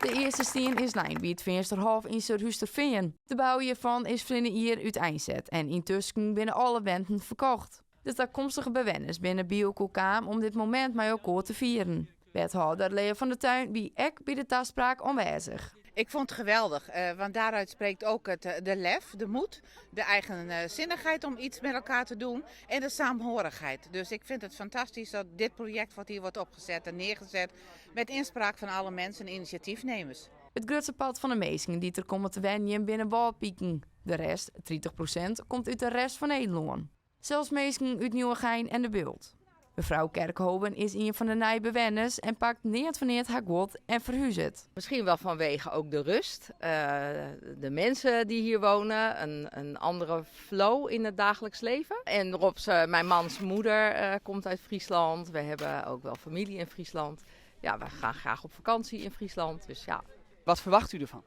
De earste stien is lein by it Feansterhôf yn Surhústerfean. De bou hjirfan is ferline jier úteinset en yntusken binne alle wenten ferkocht. De takomstige bewenners binne by elkoar kaam om dit momint mei elkoar te fieren. Wethâlder Leo van der Tuin wie ek by de taspraak oanwêzich. Ik vond het geweldig, want daaruit spreekt ook het, de lef, de moed, de eigenzinnigheid om iets met elkaar te doen en de saamhorigheid. Dus ik vind het fantastisch dat dit project wat hier wordt opgezet en neergezet met inspraak van alle mensen en initiatiefnemers. It grutste part fan de minsken dy't der komme te wenjen binne Wâldpiken. De rest, 30%, komt út de rest fan Nederlân. Sels minsken út Nieuwegein en De Bilt. Mefrou Kerkhoven is ien fan de nije bewenners en pakt neat foar neat har guod en ferhuzet. Misschien wel vanwege ook de rust, de mensen die hier wonen, een andere flow in het dagelijks leven. En Rob, mijn mans moeder, komt uit Friesland. We hebben ook wel familie in Friesland. Ja, we gaan graag op vakantie in Friesland. Dus ja. Wat verwacht u ervan?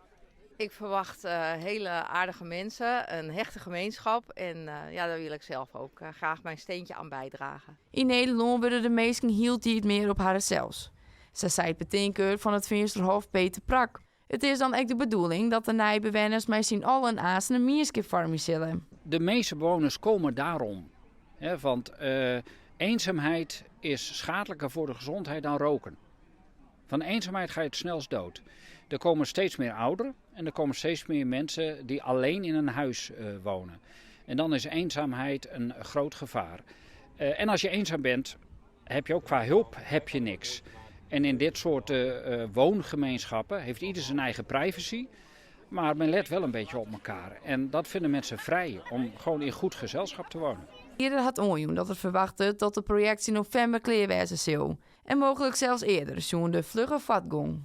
Ik verwacht hele aardige mensen, een hechte gemeenschap. En ja, daar wil ik zelf ook graag mijn steentje aan bijdragen. Yn Nederlân wurde de minsken hieltyd mear op harrensels. Sa seit betinker fan it Feansterhôf Peter Prak. It is dan ek de bedoeling dat de nije bewenners mei syn allen aansten in mienskip foarmje sille. De meeste bewoners komen daarom. Hè, want eenzaamheid is schadelijker voor de gezondheid dan roken. Van eenzaamheid ga je het snelst dood. Er komen steeds meer ouderen en er komen steeds meer mensen die alleen in een huis wonen. En dan is eenzaamheid een groot gevaar. En als je eenzaam bent, heb je ook qua hulp heb je niks. En in dit soort woongemeenschappen heeft ieder zijn eigen privacy. Maar men let wel een beetje op elkaar. En dat vinden mensen vrij om gewoon in goed gezelschap te wonen. Earder hat oanjûn dat er ferwachtet dat it projekt yn novimber klear wêze sil. En mooglik sels earder, sjoen de flugge foartgong.